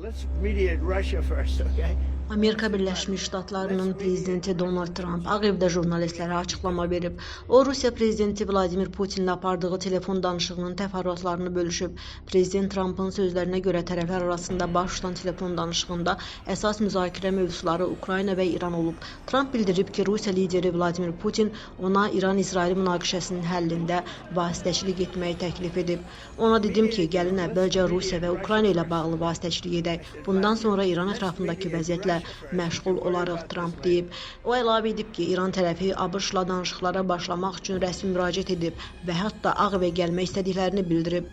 Let's mediate Russia first, okay? Amerika Birləşmiş Ştatlarının prezidenti Donald Tramp Ağ Evdə jurnalistlərə açıqlama verib. O, Rusiya prezidenti Vladimir Putinlə apardığı telefon danışığının təfərrüatlarını bölüşüb. Prezident Trampın sözlərinə görə tərəflər arasında baş tutan telefon danışığında əsas müzakirə mövzuları Ukrayna və İran olub. Tramp bildirib ki, Rusiya lideri Vladimir Putin ona İran-İsrail münaqişəsinin həllində vasitəçilik etməyi təklif edib. Ona dedim ki, gəlin əvvəlcə Rusiya və Ukrayna ilə bağlı vasitəçilik edək. Bundan sonra İran ətrafındakı vəziyyətlə məşğul olarıq, Tramp deyib. O əlavə edib ki, İran tərəfi ABŞ-la danışıqlara başlamaq üçün rəsmi müraciət edib və hətta Ağ Evə gəlmək istədiklərini bildirib.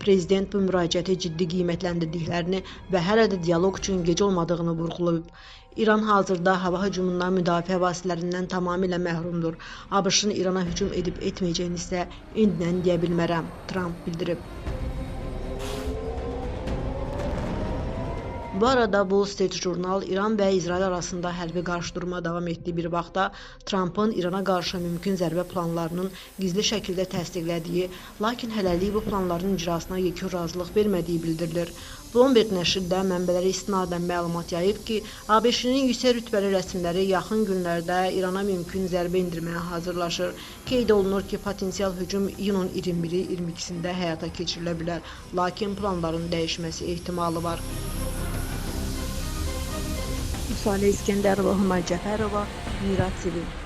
Prezident bu müraciəti ciddi qiymətləndirdiklərini və hələ də dialoq üçün gec olmadığını vurğulayıb. İran hazırda hava hücumundan müdafiə vasitələrindən tamamilə məhrumdur. ABŞ-ın İrana hücum edib etməyəcəyini isə indidən deyə bilmərəm, Tramp bildirib. Bu arada Wall Street Journal İran və İsrail arasında hərbi qarşıdurma davam etdiyi bir vaxtda Trampın İrana qarşı mümkün zərbə planlarının gizli şəkildə təsdiqlədiyi, lakin hələlik bu planların icrasına yekun razılıq vermədiyi bildirilir. Bloomberg nəşri də mənbələrə istinadən məlumat yayıb ki, ABŞ-nin yüksək rütbəli rəsmiləri yaxın günlərdə İrana mümkün zərbə endirməyə hazırlaşır. Qeyd olunur ki, potensial hücum iyunun 21-i 22-sində həyata keçirilə bilər, lakin planların dəyişməsi ehtimalı var. Vüsalə İskəndərova, Humay Cəfərova, Mira TV.